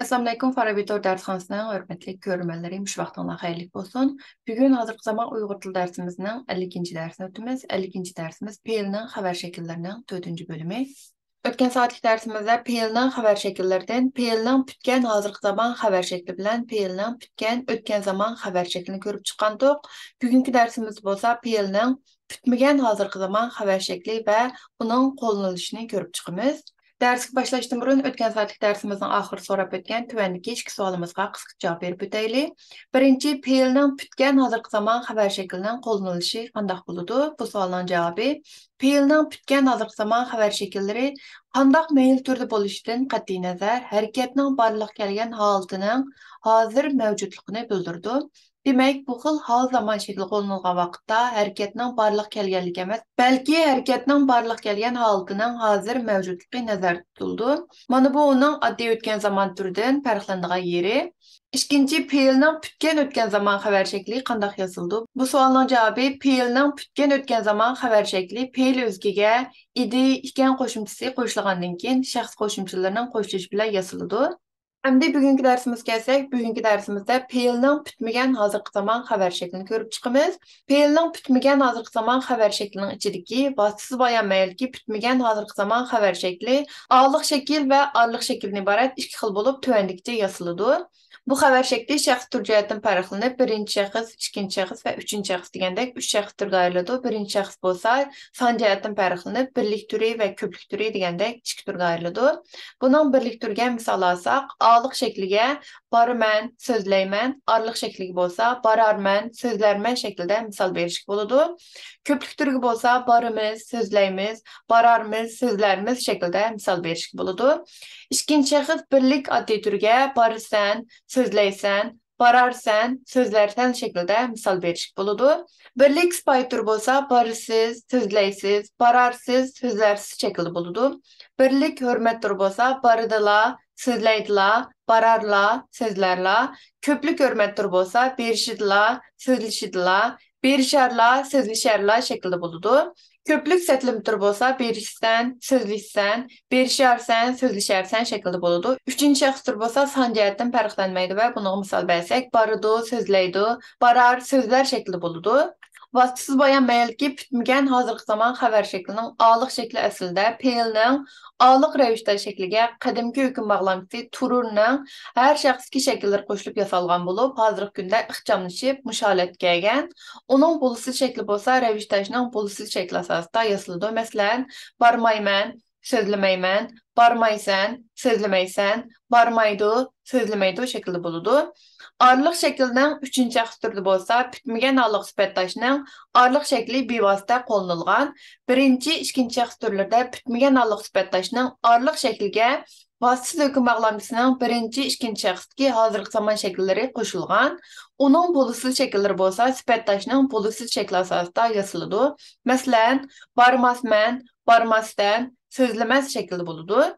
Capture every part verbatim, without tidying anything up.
ئەسسالامۇئەلەيكۇم، فارابى تور دەرسخانىسىنىڭ ھۆرمەتلىك كۆرۈرمەنلىرى، مۇشۇ ۋاقتىڭلار خەيرلىك بولسۇن. بۈگۈن ھازىرقى زامان ئۇيغۇر تىل دەرسىمىزنىڭ ئەللىكىنچى دەرسىنى ئۆتىمىز. ئەللىكىنچى دەرسىمىز پېئىلنىڭ خەۋەر شەكىللىرىنىڭ تۆتىنچى بۆلۈمى. ئۆتكەن سائەتلىك دەرسىمىزدە پېئىلنىڭ خەۋەر شەكىللىرىدىن پېئىلنىڭ پۈتكەن ھازىرقى زامان خەۋەر شەكلى بىلەن پېئىلنىڭ پۈتكەن ئۆتكەن زامان خەۋەر شەكلىنى كۆرۈپ چىققانتۇق. بۈگۈنكى دەرسىمىزدە بولسا پېئىلنىڭ پۈتمىگەن ھازىرقى زامان خەۋەر شەكلى ۋە ئۇنىڭ قوللىنىلىشىنى كۆرۈپ چىقىمىز. دەرسكە باشلاشتىن بۇرۇن ئۆتكەن سائەتلىك دەرسىمىزنىڭ ئاخىرىدا سوراپ ئۆتكەن تۆۋەندىكى ئىككى سوئالىمىزغا قىسقىچە جاۋاب بېرىپ ئۆتەيلى. بىرىنچى، پېئىلنىڭ پۈتكەن ھازىرقى زامان خەۋەر شەكلىنىڭ قوللىنىلىشى قانداق بولىدۇ؟ بۇ سوئالنىڭ جاۋابى، پېئىلنىڭ پۈتكەن ھازىرقى زامان خەۋەر شەكىللىرى قانداق مەيىل تۈردە بولۇشىدىن قەتئىينەزەر، ھەرىكەتنىڭ بارلىققا كەلگەن ھالىتىنىڭ ھازىر مەۋجۇتلۇقىنى بىلدۈرىدۇ. دېمەك، بۇ خىل ھال زامان شەكلى قوللىنىلغان ۋاقىتتا ھەرىكەتنىڭ بارلىققا كەلگەنلىكى ئەمەس، بەلكى ھەرىكەتنىڭ بارلىققا كەلگەن ھالىتىنىڭ ھازىر مەۋجۇتلۇقى نەزەردە تۇتۇلىدۇ. مانا بۇ ئۇنىڭ ئاددىي ئۆتكەن زامان تۈرىدىن پەرقلىنىدىغان يېرى. ئىككىنچى، پېئىلنىڭ پۈتكەن ئۆتكەن زامان خەۋەر شەكلى قانداق ياسىلىدۇ؟ بۇ سوئالنىڭ جاۋابى، پېئىلنىڭ پۈتكەن ئۆتكەن زامان خەۋەر شەكلى پېئىل ئۆزىكىگە ئىدى، ئىكەن قوشۇمچىسى قوشۇلغاندىن كېيىن شەخس قوشۇمچىلىرىنىڭ قوشۇلۇشى بىلەن ياسىلىدۇ. ئەمدى بۈگۈنكى دەرسىمىزگە كەلسەك، بۈگۈنكى دەرسىمىزدە پېئىلنىڭ پۈتمىگەن ھازىرقى زامان خەۋەر شەكلىنى كۆرۈپ چىقىمىز. پېئىلنىڭ پۈتمىگەن ھازىرقى زامان خەۋەر شەكلىنىڭ ئىچىدىكى ۋاسىتىسىز بايان مەيلىكى پۈتمىگەن ھازىرقى زامان خەۋەر شەكلى ئالىق شەكىل ۋە ئارىلىق شەكىلدىن ئىبارەت ئىككى خىل بولۇپ، تۆۋەندىكىچە ياسىلىدۇ. بۇ خەۋەر شەكلى شەخس تۈر جەھەتتىن پەرقلىنىپ، بىرىنچى شەخس، ئىككىنچى شەخس ۋە ئۈچىنچى شەخس دېگەندەك ئۈچ شەخس تۈرگە ئايرىلىدۇ. بىرىنچى شەخس بولسا سان جەھەتتىن پەرقلىنىپ، بىرلىك تۈرى ۋە كۆپلۈك تۈرى دېگەندەك ئىككى تۈرگە ئايرىلىدۇ. بۇنىڭ بىرلىك تۈرگە مىسال ئالساق، ئالىق شەكلىگە بارىمەن، سۆزلەيمەن، ئارىلىق شەكلىگە بولسا بارارمەن، سۆزلەرمەن شەكلىدە مىسال بېرىشكە بولىدۇ. كۆپلۈك تۈرگە بولسا بارىمىز، سۆزلەيمىز، بارارمىز، سۆزلەرمىز شەكلىدە مىسال بېرىشكە بولىدۇ. ئىككىنچى شەخس بىرلىك ئاددىي تۈرگە بارىسەن، سۆزلەيسەن، بارارسەن، سۆزلەرسەن شەكلىدە مىسال بېرىشكە بولىدۇ. بىرلىك سىپايە تۈرى بولسا بارىسىز، سۆزلەيسىز، بارارسىز، سۆزلەرسىز شەكلىدە بولىدۇ. بىرلىك ھۆرمەت تۈرى بولسا بارىدىلا، سۆزلەيدىلا، بارارلا، سۆزلەرلا. كۆپلۈك ھۆرمەت تۈرى بولسا بېرىشىدىلا، سۆزلىشىدىلا، بېرىشەرلا، سۆزلىشەرلا شەكلىدە بولىدۇ. كۆپلۈك سەتلىمە تۈرى بولسا بېرىشىسەن، سۆزلىشىسەن، بېرىشەرسەن، سۆزلىشەرسەن شەكلىدە بولىدۇ. ئۈچىنچى شەخس تۈرى بولسا سان جەھەتتىن پەرقلەنمەيدۇ ۋە بۇنىڭغا مىسال بەرسەك، بارىدۇ، سۆزلەيدۇ، بارار، سۆزلەر شەكلىدە بولىدۇ. ۋاسىتىسىز بايان مەيلىكى پۈتمىگەن ھازىرقى زامان خەۋەر شەكلىنىڭ ئالىق شەكلى ئەسلىدە پېئىلنىڭ ئالىق رەۋىشتە شەكلىگە قەدىمكى ھۆكۈم باغلامچىسى تۇرۇرنىڭ ھەر شەخستىكى شەكىللىرى قوشۇلۇپ ياسالغان بولۇپ، ھازىرقى كۈندە ئىخچاملىشىپ، مۇشۇ ھالەتكە كەلگەن. ئۇنىڭ بولۇسىز شەكلى بولسا رەۋىشتاشنىڭ بولۇسىز شەكلى ئاساسىدا ياسىلىدۇ. مەسىلەن، بارمايمەن، سۆزلىمەيمەن، بارمايسەن، سۆزلىمەيسەن، بارمايدۇ، سۆزلىمەيدۇ شەكلىدە بولىدۇ. ئارىلىق شەكىلنىڭ ئۈچىنچى شەخس تۈرىدە بولسا پۈتمىگەن ھاللىق سۈپەتداشنىڭ ئارىلىق شەكلى بىۋاسىتە قوللىنىلغان. بىرىنچى، ئىككىنچى شەخس تۈرلىرىدە پۈتمىگەن ھاللىق سۈپەتداشنىڭ ئارىلىق شەكلىگە ۋاسىتىسىز ھۆكۈم باغلامچىسىنىڭ بىرىنچى، ئىككىنچى شەخستىكى ھازىرقى زامان شەكىللىرى قوشۇلغان. ئۇنىڭ بولۇسىز شەكىللىرى بولسا سۈپەتداشنىڭ بولۇسىز شەكلى ئاساسىدا ياسىلىدۇ. مەسىلەن، بارماسمەن، بارماستەن، سۆزلىمەس شەكلىدە بولىدۇ.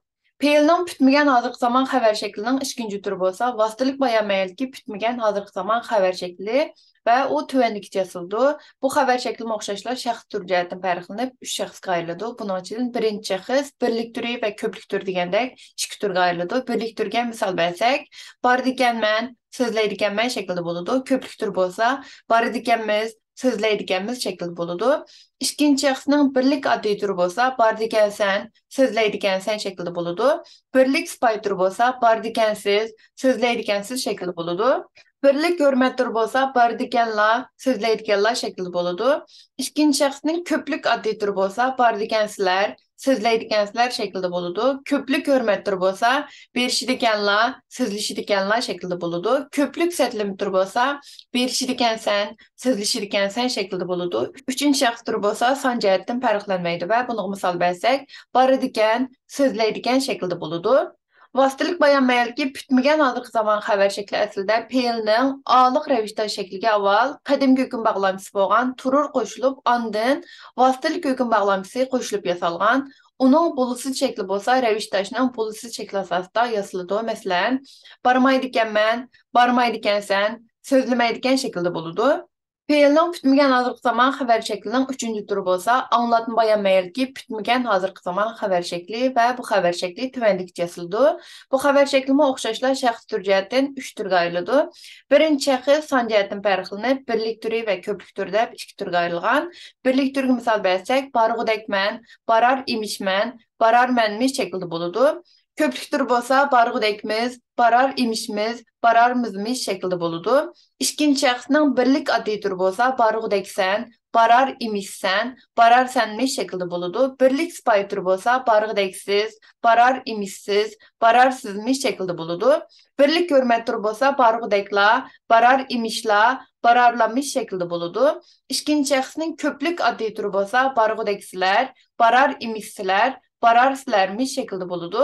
پېئىلنىڭ پۈتمىگەن ھازىرقى زامان خەۋەر شەكلىنىڭ ئىككىنچى تۈرى بولسا ۋاسىتىلىك بايان مەيلىكى پۈتمىگەن ھازىرقى زامان خەۋەر شەكلى ۋە ئۇ تۆۋەندىكىچە ياسىلىدۇ. بۇ خەۋەر شەكلىمۇ ئوخشاشلا شەخس تۈر جەھەتتىن پەرقلىنىپ، ئۈچ شەخسكە ئايرىلىدۇ. بۇنىڭ ئىچىدىن بىرىنچى شەخس، بىرلىك تۈرى ۋە كۆپلۈك تۈرى دېگەندەك ئىككى تۈرگە ئايرىلىدۇ. بىرلىك تۈرگە مىسال بەرسەك، بارىدىكەنمەن، سۆزلەيدىكەنمەن شەكلىدە بولىدۇ. كۆپلۈك تۈر بولسا بارىدىكەنمىز، سۆزلەيدىكەنمىز شەكلىدە بولىدۇ. ئىككىنچى شەخسنىڭ بىرلىك ئاددىي تۈرى بولسا بارىدىكەنسەن، سۆزلەيدىكەنسەن شەكلىدە بولىدۇ. بىرلىك سىپايە تۈرى بولسا بارىدىكەنسىز، سۆزلەيدىكەنسىز شەكلىدە بولىدۇ. بىرلىك ھۆرمەت تۈرى بولسا بارىدىكەنلا، سۆزلەيدىكەنلا شەكلىدە بولىدۇ. ئىككىنچى شەخسنىڭ كۆپلۈك ئاددىي تۈرى بولسا بارىدىكەنسىلەر، سۆزلەيدىكەنسىلەر شەكلىدە بولىدۇ. كۆپلۈك ھۆرمەت تۈرى بولسا بېرىشىدىكەنلا، سۆزلىشىدىكەنلا شەكلىدە بولىدۇ. كۆپلۈك سەتلىمە تۈرى بولسا بېرىشىدىكەنسەن، سۆزلىشىدىكەنسەن شەكلىدە بولىدۇ. ئۈچىنچى شەخس تۈرى بولسا سان جەھەتتىن پەرقلەنمەيدۇ ۋە بۇنىڭغا مىسال بەرسەك، بارىدىكەن، سۆزلەيدىكەن شەكلىدە بولىدۇ. ۋاسىتىلىك بايان مەيلىكى پۈتمىگەن ھازىرقى زامان خەۋەر شەكلى ئەسلىدە پېئىلنىڭ ئالىق رەۋىشتە شەكلىگە ئاۋۋال قەدىمكى ھۆكۈم باغلامچىسى بولغان تۇرۇر قوشۇلۇپ، ئاندىن ۋاسىتىلىك ھۆكۈم باغلامچىسى قوشۇلۇپ ياسالغان. ئۇنىڭ بولۇسىز شەكلى بولسا رەۋىشتاشنىڭ بولۇسىز شەكلى ئاساسىدا ياسىلىدۇ. مەسىلەن، بارمايدىكەنمەن، بارمايدىكەنسەن، سۆزلىمەيدىكەن شەكلىدە بولىدۇ. پېئىلنىڭ پۈتمىگەن ھازىرقى زامان خەۋەر شەكلىنىڭ ئۈچىنچى تۈرى بولسا، ئاڭلاتما بايان مەيلىكى پۈتمىگەن ھازىرقى زامان خەۋەر شەكلى ۋە بۇ خەۋەر شەكلى تۆۋەندىكىچە ياسىلىدۇ. بۇ خەۋەر شەكلىمۇ ئوخشاشلا شەخس تۈر جەھەتتىن ئۈچ تۈرگە ئايرىلىدۇ. بىرىنچى شەخس سان جەھەتتىن پەرقلىنىپ، بىرلىك تۈرى ۋە كۆپلۈك تۈرى دەپ ئىككى تۈرگە ئايرىلغان. بىرلىك تۈرگە مىسال بەرسەك، بارغۇدەكمەن، بارار ئىمىشمەن، بارارمەنمىش شەكلىدە بولىدۇ. كۆپلۈك تۈرى بولسا بارغۇدەكمىز، بارار ئىمىشمىز، بارارمىزمىش شەكلىدە بولىدۇ. ئىككىنچى شەخسنىڭ بىرلىك ئاددىي تۈرى بولسا بارغۇدەكسەن، بارار ئىمىشسەن، بارارسەنمىش شەكلىدە بولىدۇ. بىرلىك سىپايى تۈرى بولسا بارغۇدەكسىز، بارار ئىمىشسىز، بارارسىزمىش شەكلىدە بولىدۇ. بىرلىك ھۆرمەت تۈرى بولسا بارغۇدەكلا، بارار ئىمىشلا، بارارلامىش شەكلىدە بولىدۇ. ئىككىنچى شەخسنىڭ كۆپلۈك ئاددىي تۈرى بولسا بارغۇدەكسىلەر، بارار ئىمىشسىلەر، بارارسىلەرمىش شەكلىدە بولىدۇ.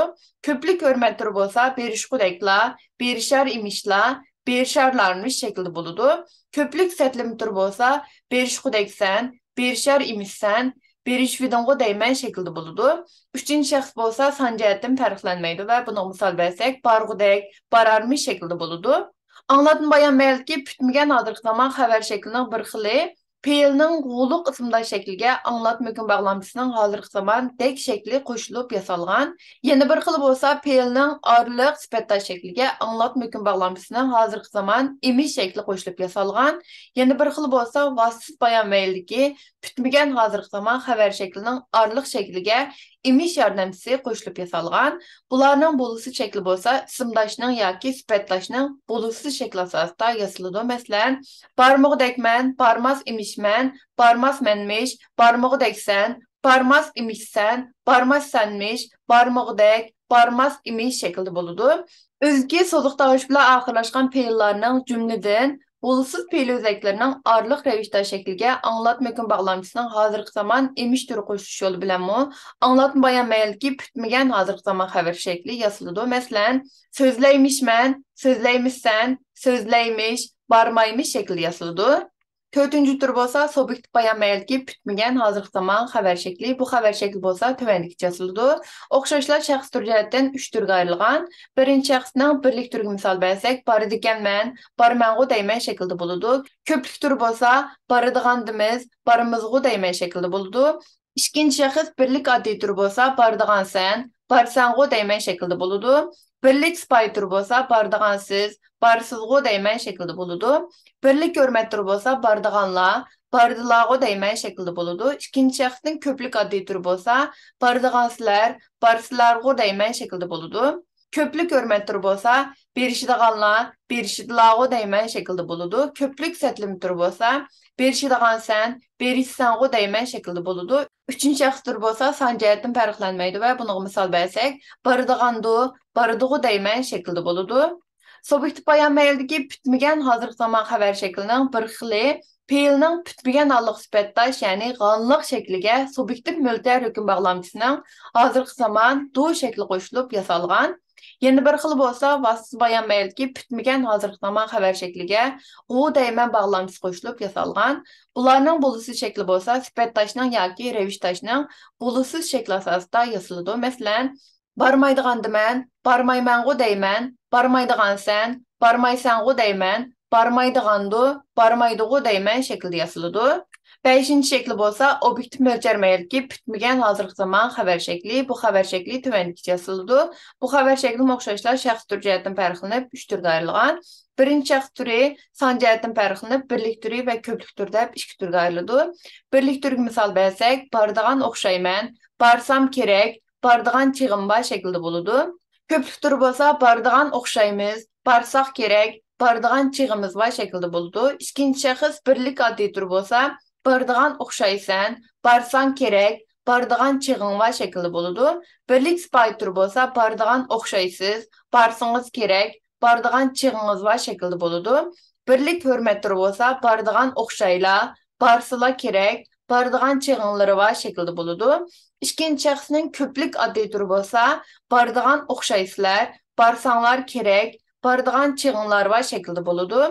كۆپلۈك ھۆرمەت تۈرى بولسا بېرىشقۇدەكلا، بېرىشار ئىمىشلا، بېرىشارلارمىش شەكلىدە بولىدۇ. كۆپلۈك سەتلىمە تۈرى بولسا بېرىشقۇدەكسەن، بېرىشار ئىمىشسەن، بېرىشىۋىدىڭغۇ دەيمەن شەكلىدە بولىدۇ. ئۈچىنچى شەخس بولسا سان جەھەتتىن پەرقلەنمەيدۇ ۋە بۇنىڭغا مىسال بەرسەك، بارغۇدەك، بارارمىش شەكلىدە بولىدۇ. ئاڭلاتما بايان مەيلىكى پۈتمىگەن ھازىرقى زامان خەۋەر شەكلىنىڭ بىر خىلى. پېئىلنىڭ غۇلۇق ئىسىمداش شەكلىگە ئاڭلاتما ھۆكۈم باغلامچىسىنىڭ ھازىرقى زامان دەك شەكلى قوشۇلۇپ ياسالغان. يەنە بىر خىلى بولسا پېئىلنىڭ ئارىلىق سۈپەتداش شەكلىگە ئاڭلاتما ھۆكۈم باغلامچىسىنىڭ ھازىرقى زامان ئىمىش شەكلى قوشۇلۇپ ياسالغان. يەنە بىر خىلى بولسا ۋاسىتىسىز بايان مەيلىكى پۈتمىگەن ھازىرقى زامان خەۋەر شەكلىنىڭ ئارىلىق شەكلىگە ئىمىش ياردەمچىسى قوشۇلۇپ ياسالغان. بۇلارنىڭ بولۇسىز شەكلى بولسا ئىسىمداشنىڭ ياكى سۈپەتداشنىڭ بولۇسىز شەكلى ئاساسىدا ياسىلىدۇ. مەسىلەن، بارمىغۇدەكمەن، بارماس ئىمىشمەن، بارماسمەنمىش، بارمىغۇدەكسەن، بارماس ئىمىشسەن، بارماسسەنمىش، بارمىغۇدەك، بارماس ئىمىش شەكلىدە بولىدۇ. ئۆزىكى سوزۇق تاۋۇش بىلەن ئاخىرلاشقان پېئىللارنىڭ جۈملىدىن بولۇسىز پېئىل ئۆزەكلىرىنىڭ ئارىلىق رەۋىشتە شەكلىگە ئاڭلاتما ھۆكۈم باغلامچىسىنىڭ ھازىرقى زامان ئىمىش تۈرى قوشۇلۇش يولى بىلەنمۇ ئاڭلاتما بايان مەيلىكى پۈتمىگەن ھازىرقى زامان خەۋەر شەكلى ياسىلىدۇ. مەسىلەن، سۆزلەيمىشمەن، سۆزلەيمىسەن، سۆزلەيمىش، بارمايمىش شەكلىدە ياسىلىدۇ. تۆتىنچى تۈر بولسا سۇبيېكتىپ بايان مەيلىكى پۈتمىگەن ھازىرقى زامان خەۋەر شەكلى. بۇ خەۋەر شەكلى بولسا تۆۋەندىكىچە ياسىلىدۇ. ئوخشاشلا شەخس تۈر جەھەتتىن ئۈچ تۈرگە ئايرىلغان. بىرىنچى شەخسنىڭ بىرلىك تۈرىگە مىسال بەرسەك، بارىدىكەنمەن، بارىمەنغۇ دەيمەن شەكلىدە بولىدۇ. كۆپلۈك تۈرى بولسا بارىدىغاندىمىز، بارىمىزغۇ دەيمەن شەكلىدە بولىدۇ. ئىككىنچى شەخس بىرلىك ئاددىي تۈرى بولسا بارىدىغانسەن، بارساڭغۇ دەيمەن شەكلىدە بولىدۇ. بىرلىك سىپايى تۈرى بولسا بارىدىغانسىز، بارسىزغۇ دەيمەن شەكلىدە بولىدۇ. بىرلىك ھۆرمەت تۈرى بولسا بارىدىغانلار، بارىدىلارغۇ دەيمەن شەكلىدە بولىدۇ. ئىككىنچى شەخسنىڭ كۆپلۈك ئاددىي تۈرى بولسا بارىدىغانسىلەر، بارسىلارغۇ دەيمەن شەكلىدە بولىدۇ. كۆپلۈك ھۆرمەت تۈرى بولسا بېرىشىدىغانلار، بېرىشىدىلارغۇ دەيمەن شەكلىدە بولىدۇ. كۆپلۈك سەتلىمە تۈرى بولسا بېرىشىدىغانسەن، بېرىشسەنغۇ دەيمەن شەكلىدە بولىدۇ. ئۈچىنچى شەخس تۈرى بولسا سان جەھەتتىن پەرقلەنمەيدۇ ۋە بۇنىڭغا مىسال بەرسەك، بارىدىغاندۇ، بارىدىغۇ دەيمەن شەكلىدە بولىدۇ. سۇبيېكتىپ بايان مەيلىدىكى پۈتمىگەن ھازىرقى زامان خەۋەر شەكلىنىڭ بىر خىلى، پېئىلنىڭ پۈتمىگەن ھاللىق سۈپەتداش، يەنى غانلىق شەكلىگە سۇبيېكتىپ مۆلچەر ھۆكۈم باغلامچىسىنىڭ ھازىرقى زامان دۇ شەكلى قوشۇلۇپ ياسالغان. يەنە بىر خىلى بولسا ۋاسىتىسىز بايان مەيلىدىكى پۈتمىگەن ھازىرقى زامان خەۋەر شەكلىگە غۇ دەيمەن باغلامچىسى قوشۇلۇپ ياسالغان. بۇلارنىڭ بولۇسىز شەكلى بولسا سۈپەتداشنىڭ ياكى رەۋىشداشنىڭ بولۇسىز شەكلى ئاساسىدا ياسىلىدۇ. مەسىلەن، بارمايدىغاندىمەن، بارمايمەنغۇ دەيمەن، بارمايدىغانسەن، بارمايسەنغۇ دەيمەن، بارمايدىغاندۇ، بارمايدىغۇ دەيمەن شەكلىدە ياسىلىدۇ. بەشىنچى شەكلى بولسا ئوبيېكتىپ مۆلچەر مەيلىكى پۈتمىگەن ھازىرقى زامان خەۋەر شەكلى. بۇ خەۋەر شەكلى تۆۋەندىكىچە ياسىلىدۇ. بۇ خەۋەر شەكلىمۇ ئوخشاشلا شەخس تۈرى جەھەتتىن پەرقلىنىپ ئۈچ تۈرگە ئايرىلغان. بىرىنچى شەخس تۈرى سان جەھەتتىن پەرقلىنىپ بىرلىك تۈرى ۋە كۆپلۈك تۈرى دەپ ئىككى تۈرگە ئايرىلىدۇ. بىرلىك تۈرگە مىسال بەرسەك، بارىدىغان ئوخشايمەن، بارسام كېرەك، بارىدىغان چېغىم بار شەكلىدە بولىدۇ. كۆپلۈك تۈرى بولسا بارىدىغان ئوخشايمىز، بارساق كېرەك، بارىدىغان چېغىمىز بار شەكلىدە بولىدۇ. ئىككىنچى شەخس بىرلىك ئاددىي تۈرى بولسا بارىدىغان ئوخشايسەن، بارساڭ كېرەك، بارىدىغان چېغىڭ بار شەكلىدە بولىدۇ. بىرلىك سىپايى تۈرى بولسا بارىدىغان ئوخشايسىز، بارسىڭىز كېرەك، بارىدىغان چېغىڭىز بار شەكلىدە بولىدۇ. بىرلىك ھۆرمەت تۈرى بولسا بارىدىغان ئوخشايلا، بارسىلا كېرەك، بارىدىغان چېغىڭلىرى بار شەكلىدە بولىدۇ. ئىككىنچى شەخسنىڭ كۆپلۈك ئاددىي تۈرى بولسا بارىدىغان ئوخشايسىلەر، بارساڭلار كېرەك، بارىدىغان چېغىڭلار بار شەكلىدە بولىدۇ.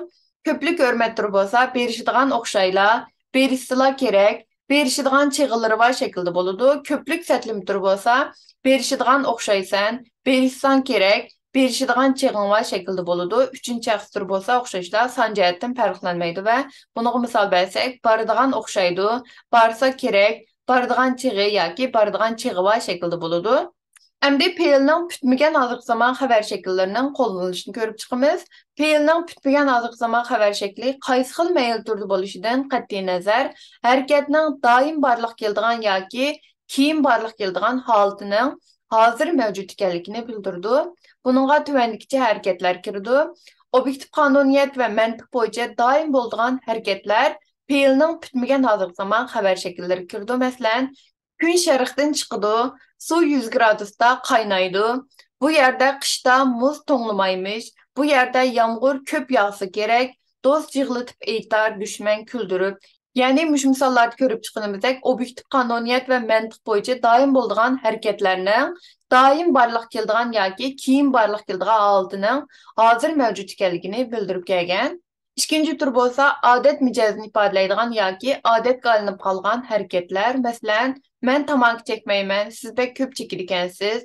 كۆپلۈك ھۆرمەت تۈرى بولسا بېرىشىدىغان ئوخشايلا، بېرىشسىلا كېرەك، بېرىشىدىغان چېغىلىرى بار شەكلىدە بولىدۇ. كۆپلۈك سەتلىمە تۈرى بولسا بېرىشىدىغان ئوخشايسەن، بېرىشساڭ كېرەك، بېرىشىدىغان چېغىڭ بار شەكىلدە بولىدۇ. ئۈچىنچى شەخس تۈرى بولسا ئوخشاشلا سان جەھەتتىن پەرقلەنمەيدۇ ۋە بۇنىڭغا مىسال بەرسەك، بارىدىغان ئوخشايدۇ، بارسا كېرەك، بارىدىغان چېغى ياكى بارىدىغان چېغى بار شەكىلدە بولىدۇ. ئەمدى پېئىلنىڭ پۈتمىگەن ھازىرقى زامان خەۋەر شەكىللىرىنىڭ قوللىنىلىشىنى كۆرۈپ چىقىمىز. پېئىلنىڭ پۈتمىگەن ھازىرقى زامان خەۋەر شەكلى قايسى خىل مەيىل تۈردە بولۇشىدىن قەتئىينەزەر، ھەرىكەتنىڭ دائىم بارلىققا كېلىدىغان ياكى كېيىن بارلىققا كېلىدىغان ھالىتىنىڭ ھازىر مەۋجۇت ئىكەنلىكىنى بىلدۈرىدۇ. بۇنىڭغا تۆۋەندىكىچە ھەرىكەتلەر كىرىدۇ. ئوبيېكتىپ قانۇنىيەت ۋە مەنتىق بويىچە دائىم بولىدىغان ھەرىكەتلەر پېئىلنىڭ پۈتمىگەن ھازىرقى زامان خەۋەر شەكىللىرى كىرىدۇ. مەسىلەن، كۈن شەرقتىن چىقىدۇ، سۇ يۈز گرادۇستا قاينايدۇ. بۇ يەردە قىشتا مۇز توڭلىمايمىش. بۇ يەردە يامغۇر كۆپ ياغسا كېرەك. دوست يىغلىتىپ ئېيتار، دۈشمەن كۈلدۈرۈپ. يەنى مۇشۇ مىساللاردا كۆرۈپ چىققىنىمىزدەك، ئوبيېكتىپ قانۇنىيەت ۋە مەنتىق بويىچە دائىم بولىدىغان ھەرىكەتلەرنىڭ دائىم بارلىققا كېلىدىغان ياكى كېيىن بارلىققا كېلىدىغان ھالىتىنىڭ ھازىر مەۋجۇت ئىكەنلىكىنى بىلدۈرۈپ كەلگەن. ئىككىنچى تۈر بولسا ئادەت مىجەزىنى ئىپادىلەيدىغان ياكى ئادەتكە ئايلىنىپ قالغان ھەرىكەتلەر. مەسىلەن، مەن تاماكا چەكمەيمەن، سىز بەك كۆپ چېكىدىكەنسىز.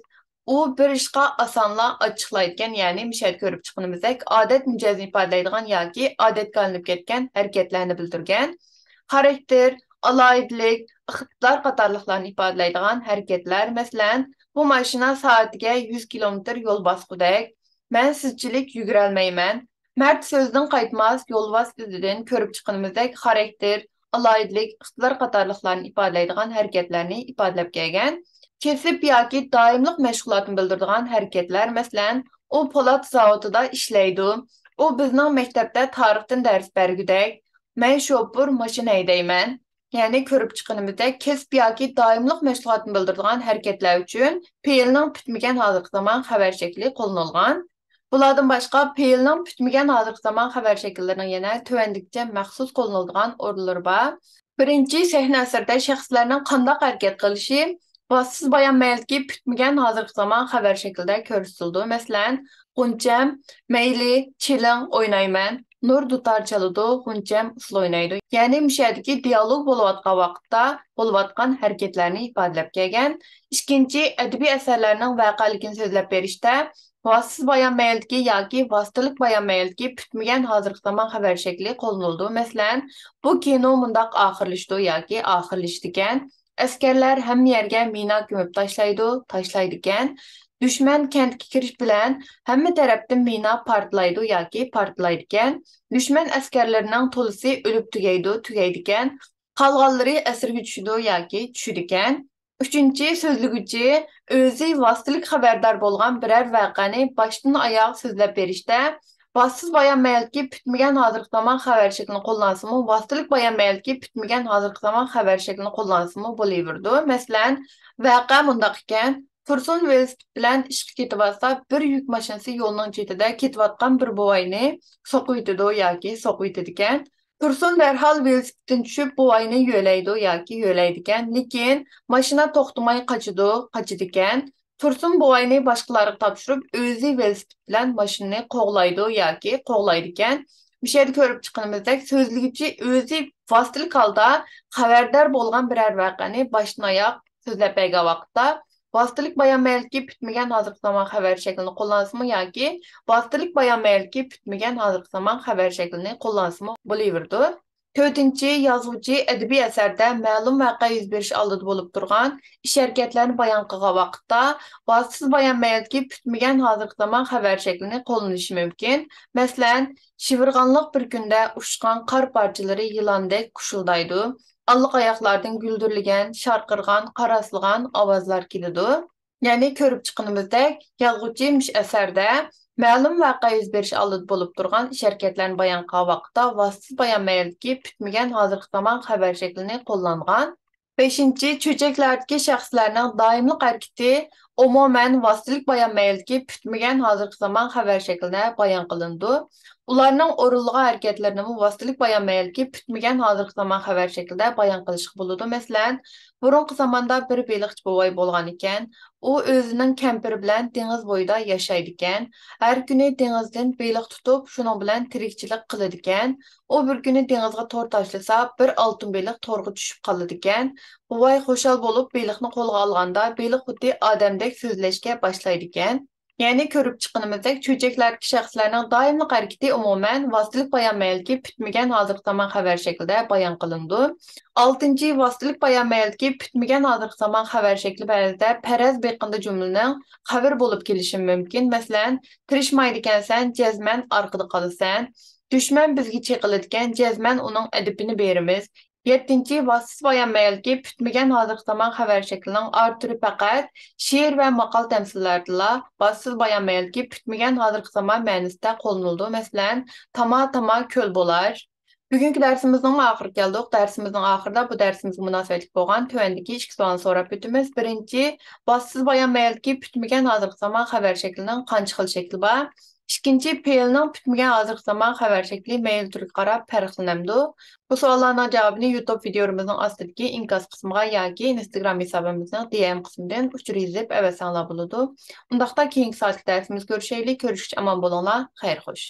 ئۇ بىر ئىشقا ئاسانلا ئاچچىقلايدىكەن، يەنى مۇشۇ يەردە كۆرۈپ چىققىنىمىزدەك ئادەت مىجەزىنى ئىپادىلەيدىغان ياكى ئادەتكە ئايلىنىپ كەتكەن ھەرىكەتلەرنى بىلدۈرگەن. خاراكتېر، ئالاھىدىلىك، ئىقتىدار قاتارلىقلارنى ئىپادىلەيدىغان ھەرىكەتلەر. مەسىلەن، بۇ ماشىنا سائىتىگە يۈز كىلومېتىر يول باسقۇدەك. مەن سىزچىلىك يۈگۈرەلمەيمەن. مەرد سۆزىدىن قايتماس، يولۋاس ئىزىدىن كۆرۈپ چىققىنىمىزدەك خاراكتېر، ئالاھىدىلىك، ئىقتىدار قاتارلىقلارنى ئىپادىلەيدىغان ھەرىكەتلەرنى ئىپادىلەپ كەلگەن. كەسىپ ياكى دائىملىق مەشغۇلاتنى بىلدۈرىدىغان ھەرىكەتلەر، مەسىلەن، ئۇ پولات زاۋۇتىدا ئىشلەيدۇ. ئۇ بىزنىڭ مەكتەپتە تارىختىن دەرس بەرگۈدەك. مەن شوپۇر، ماشىنا ھەيدەيمەن. يەنى كۆرۈپ چىققىنىمىزدەك، كەسىپ ياكى دائىملىق مەشغۇلاتنى بىلدۈرىدىغان ھەرىكەتلەر ئۈچۈن پېئىلنىڭ پۈتمىگەن ھازىرقى زامان خەۋەر شەكلى قوللىنىلغان. بۇلاردىن باشقا، پېئىلنىڭ پۈتمىگەن ھازىرقى زامان خەۋەر شەكىللىرىنىڭ يەنە تۆۋەندىكىچە مەخسۇس قوللىنىلىدىغان ئورۇنلىرى بار. بىرىنچى، سەھنە ئەسىرىدە شەخسلەرنىڭ قانداق ھەرىكەت قىلىشى ۋاسىتىسىز بايان مەيلىدىكى پۈتمىگەن ھازىرقى زامان خەۋەر شەكلىدە كۆرسىتىلىدۇ. مەسىلەن، غۇنچەم، مەيلى، چېلىڭ، ئوينايمەن. نۇر دۇتار چالىدۇ، غۇنچەم ئۇسسۇل ئوينايدۇ. يەنى مۇشۇ يەردىكى دىيالوگ بولۇۋاتقان ۋاقىتتا بولۇۋاتقان ھەرىكەتلەرنى ئىپادىلەپ كەلگەن. ئىككىنچى، ئەدەبىي ئەسەرلەرنىڭ ۋەقەلىكىنى سۆزلەپ بېرىشتە ۋاسىتىسىز بايان مەيلىدىكى ياكى ۋاسىتىلىك بايان مەيلىدىكى پۈتمىگەن ھازىرقى زامان خەۋەر شەكلى قوللىنىلىدۇ. مەسىلەن، بۇ كىنو مۇنداق ئاخىرلىشىدۇ ياكى ئاخىرلىشىدىكەن. ئەسكەرلەر ھەممە يەرگە مىنا كۆمۈپ تاشلايدۇ، تاشلايدىكەن. دۈشمەن كەنتكە كىرىش بىلەن ھەممە تەرەپتىن مىنا پارتلايدۇ ياكى پارتلايدىكەن. دۈشمەن ئەسكەرلىرىنىڭ تولىسى ئۆلۈپ تۈگەيدۇ، تۈگەيدىكەن. قالغانلىرى ئەسىرگە چۈشىدۇ ياكى چۈشىدىكەن. ئۈچىنچى، سۆزلىگۈچى ئۆزى ۋاسىتىلىك خەۋەردار بولغان بىرەر ۋەقەنى باشتىن ئاياغ سۆزلەپ بېرىشتە، ۋاسىتىسىز بايان مەيلىدىكى پۈتمىگەن ھازىرقى زامان خەۋەر شەكلىنى قوللانسىمۇ، ۋاسىتىلىك بايان مەيلىدىكى پۈتمىگەن ھازىرقى زامان خەۋەر شەكلىنى قوللانسىمۇ بولۇۋېرىدۇ. مەسىلەن، ۋەقە مۇنداق ئىكەن، تۇرسۇن ۋېلىسىپىت بىلەن ئىشقا كېتىۋاتسا، بىر يۈك ماشىنىسى يولنىڭ چېتىدە كېتىۋاتقان بىر بوۋاينى سوقۇۋېتىدۇ ياكى سوقۇۋېتىدىكەن. تۇرسۇن دەرھال ۋېلىسىپىتتىن چۈشۈپ، بوۋاينى يۆلەيدۇ ياكى يۆلەيدىكەن، لېكىن ماشىنا توختىماي قاچىدۇ، قاچىدىكەن. تۇرسۇن بوۋاينى باشقىلارغا تاپشۇرۇپ، ئۆزى ۋېلىسىپىت بىلەن ماشىنىنى قوغلايدۇ ياكى قوغلايدىكەن. مۇشۇ يەردە كۆرۈپ چىققىنىمىزدەك، سۆزلىگۈچى ئۆزى ۋاسىتىلىك ھالدا خەۋەردار بولغان بىرەر ۋەقەنى باشتىن ئاياغ سۆزلەپ بەرگەن ۋاقىتتا، ۋاسىتىلىك بايان مەيلىدىكى پۈتمىگەن ھازىرقى زامان خەۋەر شەكلىنى قوللانسىمۇ ياكى ۋاسىتىلىك بايان مەيلىدىكى پۈتمىگەن ھازىرقى زامان خەۋەر شەكلىنى قوللانسىمۇ بولۇۋېرىدۇ. تۆتىنچى، يازغۇچى ئەدەبىي ئەسەردە مەلۇم ۋەقە يۈز بېرىش ئالدىدا بولۇپ تۇرغان ئىش-ھەرىكەتلەرنى بايان قىلغان ۋاقىتتا، ۋاسىتىسىز بايان مەيلىدىكى پۈتمىگەن ھازىرقى زامان خەۋەر شەكلىنى قوللىنىشى مۇمكىن. مەسىلەن، شىۋىرغانلىق بىر كۈندە ئۇچقان قار پارچىلىرى يىلاندەك قۇشۇلدايدۇ. ئاللىقاياقلاردىن گۈلدۈرلىگەن، شارقىرىغان، قاراسلىغان ئاۋازلار كېلىدۇ. يەنى كۆرۈپ چىققىنىمىزدەك، يازغۇچى مۇشۇ ئەسەردە مەلۇم ۋەقە يۈز بېرىش ئالدىدا بولۇپ تۇرغان ئىش-ھەرىكەتلەرنى بايان قىلغان ۋاقىتتا ۋاسىتىسىز بايان مەيلىدىكى پۈتمىگەن ھازىرقى زامان خەۋەر شەكلىنى قوللانغان. بەشىنچى، چۆچەكلەردىكى شەخسلەرنىڭ دائىملىق ھەرىكىتى ئومۇمەن ۋاسىتىلىك بايان مەيلىدىكى پۈتمىگەن ھازىرقى زامان خەۋەر شەكلىدە بايان قىلىنىدۇ. ئۇلارنىڭ ئورۇنلىغان ھەرىكەتلىرىنىمۇ ۋاسىتىلىك بايان مەيلىدىكى پۈتمىگەن ھازىرقى زامان خەۋەر شەكلىدە بايان قىلىشقا بولىدۇ. مەسىلەن، بۇرۇنقى زاماندا بىر بېلىقچى بوۋاي بولغان ئىكەن. ئۇ ئۆزىنىڭ كەمپىرى بىلەن دېڭىز بويىدا ياشايدىكەن. ھەر كۈنى دېڭىزدىن بېلىق تۇتۇپ، شۇنىڭ بىلەن تىرىكچىلىك قىلىدىكەن. ئۇ بىر كۈنى دېڭىزغا تور تاشلىسا، بىر ئالتۇن بېلىق تورغا چۈشۈپ قالىدىكەن. بوۋاي خۇشال بولۇپ بېلىقنى قولىغا ئالغاندا، بېلىق خۇددى ئادەمدەك سۆزلەشكە باشلايدىكەن. يەنى كۆرۈپ چىققىنىمىزدەك، چۆچەكلەردىكى شەخسلەرنىڭ دائىملىق ھەرىكىتى ئومۇمەن ۋاسىتىلىك بايان مەيلىكى پۈتمىگەن ھازىرقى زامان خەۋەر شەكلىدە بايان قىلىنىدۇ. ئالتىنچى، ۋاسىتىلىك بايان مەيلىكى پۈتمىگەن ھازىرقى زامان خەۋەر شەكلى بەزىدە پەرەز بېقىندا جۈملىنىڭ خەۋىرى بولۇپ كېلىشى مۇمكىن. مەسىلەن، تىرىشمايدىكەنسەن، جەزمەن ئارقىدا قالىسەن. دۈشمەن بىزگە چېقىلىدىكەن، جەزمەن ئۇنىڭ ئەدىپىنى بېرىمىز. يەتتىنچى، ۋاسىتىسىز بايان مەيلىكى پۈتمىگەن ھازىرقى زامان خەۋەر شەكلىنىڭ ئارتۇرى پەقەت شېئىر ۋە ماقال تەمسىللەردىلا ۋاسىتىسىز بايان مەيلىكى پۈتمىگەن ھازىرقى زامان مەنىسىدە قوللىنىلىدۇ. مەسىلەن، تاما، تاما، كۆل بولار. بۈگۈنكى دەرسىمىزنىڭ ئاخىرىغا كەلدۇق. دەرسىمىزنىڭ ئاخىرىدا بۇ دەرسىمىزگە مۇناسىۋەتلىك بولغان تۆۋەندىكى ئىككى سوئالنى سوراپ ئۆتىمىز. بىرىنچى، ۋاسىتىسىز بايان مەيلىكى پۈتمىگەن ھازىرقى زامان خەۋەر شەكلىنىڭ قانچە خىل شەكلى بار؟ ئىككىنچى، پېئىلنىڭ پۈتمىگەن ھازىرقى زامان خەۋەر شەكلى مەيلى تۈرگە قاراپ پەرقلىنەمدۇ؟ بۇ سوئاللارنىڭ جاۋابىنى يۇتۇب ۋىدىيولىرىمىزنىڭ ئاستىدىكى ئىنكاس قىسمىغا ياكى ئىنستاگرام ھېسابىمىزنىڭ دى ئېم قىسمىدىن ئۇچۇر يېزىپ ئەۋەتسەڭلار بولىدۇ. ئۇنداقتا كېيىنكى سائەتلىك دەرسىمىزدە كۆرۈشەيلى. كۆرۈشكىچە ئامان بولۇڭلار. خەير خوش.